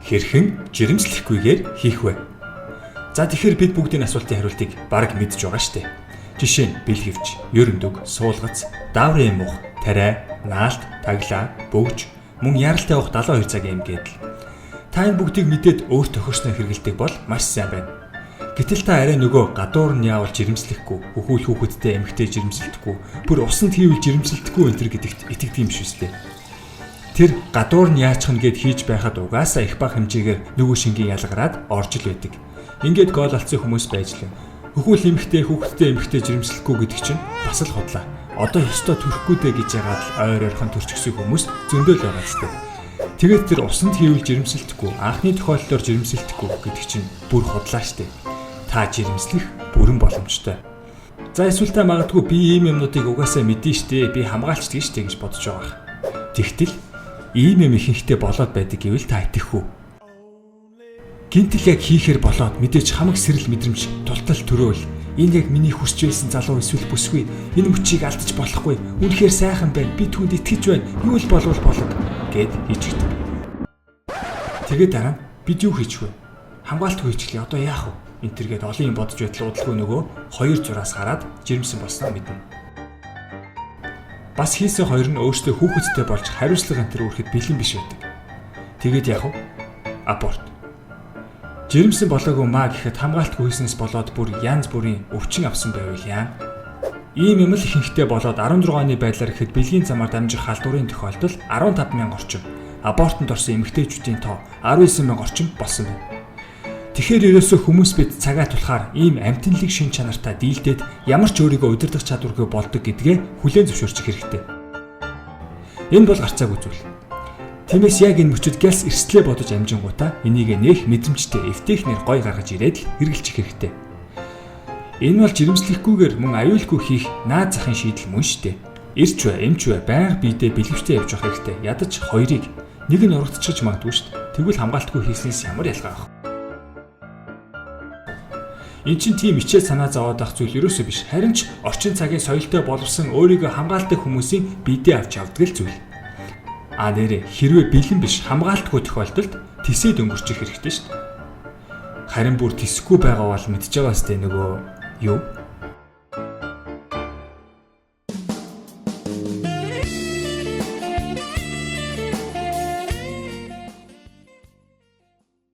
Хэрхэн жирэмслэхгүйгээр хийх вэ? За, тэгэхээр бид бүгдийн асуултын хариултыг бараг мэдж байгаа шүү дээ. Жишээ нь бэлгэвч, ерөндөг, суулгац, дааврын эм уух, тариа, наалт, таглаа, бөгж, мөн яралтай уух 72 цагийн эм гэдэл. Та энэ бүгдийг мэдээд өөр тохирсноо хэрэглэдэг бол маш сайн байна. Гэтэл та арай нөгөө гадуур нь яавал жирэмслэхгүй, хөхүүл хүүхэдтэй эмэгтэй жирэмсэлдэхгүй, бүр усанд хийвэл жирэмсэлдэхгүй энэ төр гэдэгт итгэдэг юм биш үстэй. Тэр гадуур нь яачих нь гэд хийж байхад угаасаа их бага хэмжээгээр нөгөө шингийн ялгараад орж ил байдаг. Ингээд гол алдсан хүмүүс байж лээ. Хөхүүл эмэгтэй хүүхэдтэй эмэгтэй жирэмслэхгүй гэдэг чинь бас л худлаа. Одоо ёстой төрөхгүй дээ гэж яагаад л ойр ойрхон төрчихсөн хүмүүс зөндөө л байгаа зү. Тэгээд тэр усанд хийвэл жирэмсэлдэхгүй, анхны тохиолдлоор жирэмсэлдэхгүй гэдэг чинь бүр худлаа штэ. Та жирэмслэх бүрэн боломжтой. За, эсвэл та магадгүй би ийм юмнуудыг угаасаа мэдэн штэ, би хамгаалчдаг штэ гэж бодож байгаа. Тэгтэл ийм юм ихэнхдээ болоод байдаг гэвэл та итгэх үү? Гинтэл яг хийхээр болоод мэдээж хамаг сэрэл мэдрэмж тултал төрөөл, энэ яг миний хүсч байсан залуу эсвэл бүсгүй, энэ мөчийг алдаж болохгүй, үнэхээр сайхан байна, би түүнд итгэж байна, юу л болвол болог гэд хийчихдэг. Тэгээд дараа нь бид юу хийчих вэ? Хамгаалтгүй хийчихлээ, одоо яах вэ? Энэ тэргээд олон юм бодож байтал удалгүй нөгөө хоёр зураас гараад жирэмсэн болсноо мэднэ. Бас хийсэн хоёр нь өөрсдөө хүүхэдтэй болж хариуцлага энэ төр үүрхэд бэлэн биш байдаг. Тэгээд яах вэ? Аборт. Жирэмсэн болоогүй маа гэхэд хамгаалтгүй хийснээс болоод бүр янз бүрийн өвчин авсан байвал яана? Ийм юм л ихэнхдээ болоод 16 оны байдлаар гэхэд бэлгийн замаар дамжих халдварын тохиолдол 15 мянга орчим, абортонд орсон эмэгтэйчүүдийн тоо 19 мянга орчим болсон байна. Тэгэхээр ерөөсөө хүмүүс бид цагаа тулахаар ийм амтанлаг шин чанартай дийлдээд ямар ч өөрийгөө удирдах чадваргүй болдог гэдгээ хүлээн зөвшөөрчих хэрэгтэй. Энэ бол гарцаагүй зүйл. Тиймээс яг энэ мөчөд гялс эрсдлээ бодож амжингуудаа энийг нэх мэдрэмжтэй эвтэйхнэр гой гаргаж ирээд л хэрэглэчих хэрэгтэй. Энэ бол жирэмслэхгүйгээр мөн аюулгүй хийх наад захын шийдэл мөн штэ. Эрч бай, эмч бай, байнга биедээ бэлэвчтэй явж явах хэрэгтэй. Ядаж хоёрыг нэг нь урагдчихж магадгүй штэ. Тэгвэл хамгаалтгүй хийснээс ямар ялгаа авах? Эн чинь тийм ичээд санаа зовоод байх зүйл ерөөсөө биш. Харин ч орчин цагийн соёлтой боловсон өөрийгөө хамгаалдаг хүмүүсийн биедээ авч явдаг л зүйл. А нэрээ хэрвээ бэлэн биш, хамгаалтгүй тохиолдолд тэсээд өнгөрчих хэрэгтэй шүү дээ. Харин бүр тэсэхгүй байгаа бол мэдж байгаа сте нөгөө юу?